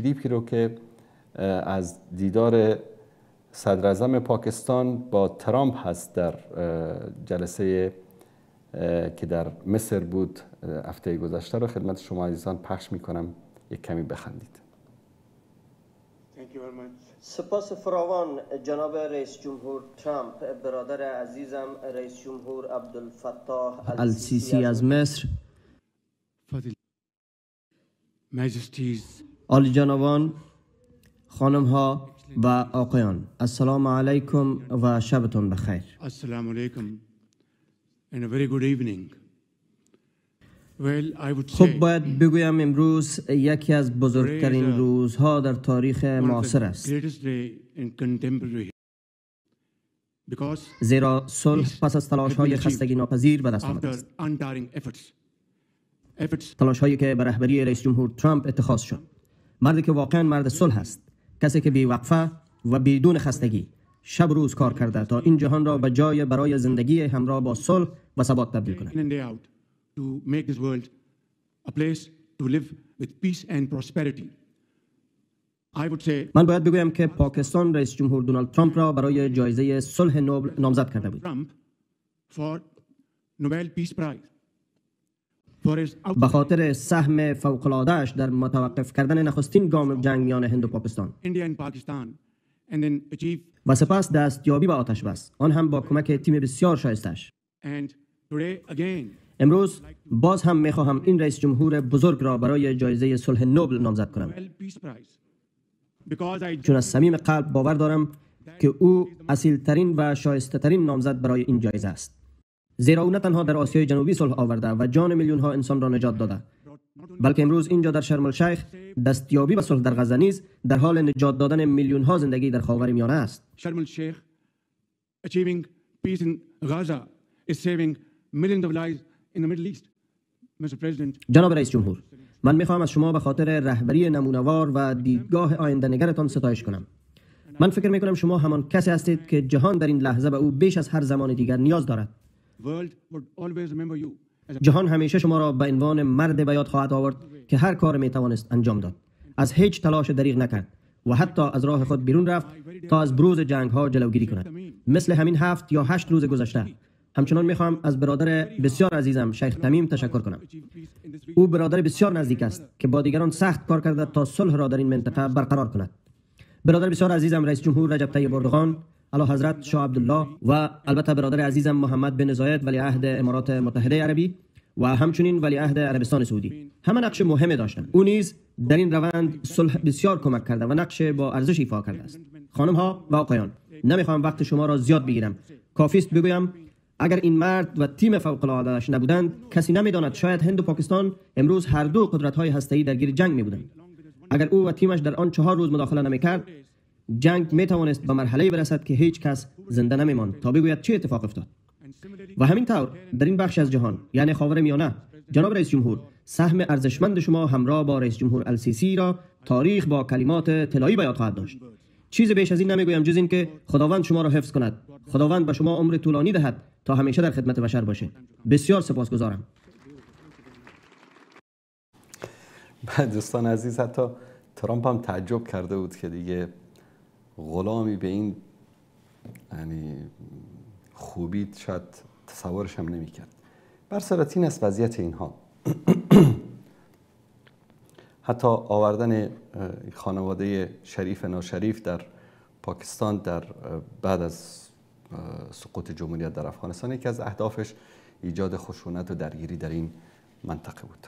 کلیپی رو که از دیدار صدراعظم پاکستان با ترامپ هست در جلسه که در مصر بود هفته گذشته رو خدمت شما عزیزان پخش میکنم. یک کمی بخندید. سپاس فراوان جناب رئیس جمهور ترامپ، برادر عزیزم رئیس جمهور عبدالفتاح السیسی از مصر، عالی جنابان، خانم ها و آقایان، السلام علیکم و شبتون بخیر. السلام علیکم and a very good evening. خب باید بگویم امروز یکی از بزرگترین روزها در تاریخ معاصر است، زیرا صلح پس از تلاش‌های خستگی ناپذیر به دست آمده است، تلاش‌هایی که به رهبری رئیس جمهور ترامپ اتخاذ شد، مردی که واقعا مرد صلح است، کسی که بی‌وقفه و بدون خستگی شب روز کار کرده تا این جهان را به جای برای زندگی همراه با صلح و ثبات تبدیل کند. To make this world a place to live with peace and prosperity. I would say من باید بگویم که پاکستان رئیس جمهور دونالد ترامپ را برای جایزه صلح نوبل نامزد کرده بود. For Nobel Peace Prize. For his به خاطر سهم فوق‌العاده‌اش در متوقف کردن نخستین گام جنگ میان هند و پاکستان India and Pakistan and then achieve و سپس دستیابی به آتش بس، آن هم با کمک تیم بسیار شایسته‌اش. And today again امروز باز هم میخواهم این رئیس جمهور بزرگ را برای جایزه صلح نوبل نامزد کنم، چون از صمیم قلب باور دارم که او اصیلترین و شایسته ترین نامزد برای این جایزه است، زیرا او نه تنها در آسیای جنوبی صلح آورده و جان میلیون ها انسان را نجات داده، بلکه امروز اینجا در شرم الشیخ دستیابی به صلح در غزه نیز در حال نجات دادن میلیون ها زندگی در خاورمیانه است. شرم الشیخ achieving peace in Gaza is saving millions of lives in the Middle East. Mr. President. جناب رئیس جمهور، من میخواهم از شما به خاطر رهبری نمونه‌وار و دیدگاه آینده نگرتان ستایش کنم. من فکر میکنم شما همان کسی هستید که جهان در این لحظه به او بیش از هر زمان دیگر نیاز دارد. جهان همیشه شما را به عنوان مرد به یاد خواهد آورد که هر کار میتوانست انجام داد، از هیچ تلاش دریغ نکرد و حتی از راه خود بیرون رفت تا از بروز جنگ ها جلوگیری کند، مثل همین 7 یا 8 روز گذشته. همچنان میخواهم از برادر بسیار عزیزم شیخ تمیم تشکر کنم. او برادر بسیار نزدیک است که با دیگران سخت کار کرده تا صلح را در این منطقه برقرار کند. برادر بسیار عزیزم رئیس جمهور رجب طیب اردوغان، اعلی حضرت شاه عبدالله و البته برادر عزیزم محمد بن زاید ولیعهد امارات متحده عربی و همچنین ولیعهد عربستان سعودی همه نقش مهمی داشتند. او نیز در این روند صلح بسیار کمک کرده و نقش با ارزش ایفا کرده است. خانم ها و آقایان، نمیخواهم وقت شما را زیاد بگیرم. کافی است بگویم اگر این مرد و تیم فوق العاده‌اش نبودند، کسی نمیداند شاید هند و پاکستان امروز هر دو قدرت‌های هسته‌ای درگیر جنگ می‌بودند. اگر او و تیمش در آن 4 روز مداخله نمی‌کرد، جنگ می‌توانست به مرحله‌ای برسد که هیچ کس زنده نمی‌ماند تا بگوید چه اتفاق افتاد. و همین طور در این بخش از جهان، یعنی خاورمیانه، جناب رئیس جمهور، سهم ارزشمند شما همراه با رئیس جمهور السیسی را تاریخ با کلمات طلایی به یاد خواهد داشت. چیز بیش از این نمیگویم جز این که خداوند شما را حفظ کند، خداوند به شما عمر طولانی دهد تا همیشه در خدمت بشر باشه. بسیار سپاسگزارم. دوستان عزیز، حتی ترامپ هم تعجب کرده بود که دیگه غلامی به این یعنی خوبی شاید تصورش هم نمیکرد. بر صورت این است وضعیت اینها. حتی آوردن خانواده شریف ناشریف در پاکستان در بعد از سقوط جمهوریت در افغانستان یکی از اهدافش ایجاد خشونت و درگیری در این منطقه بود.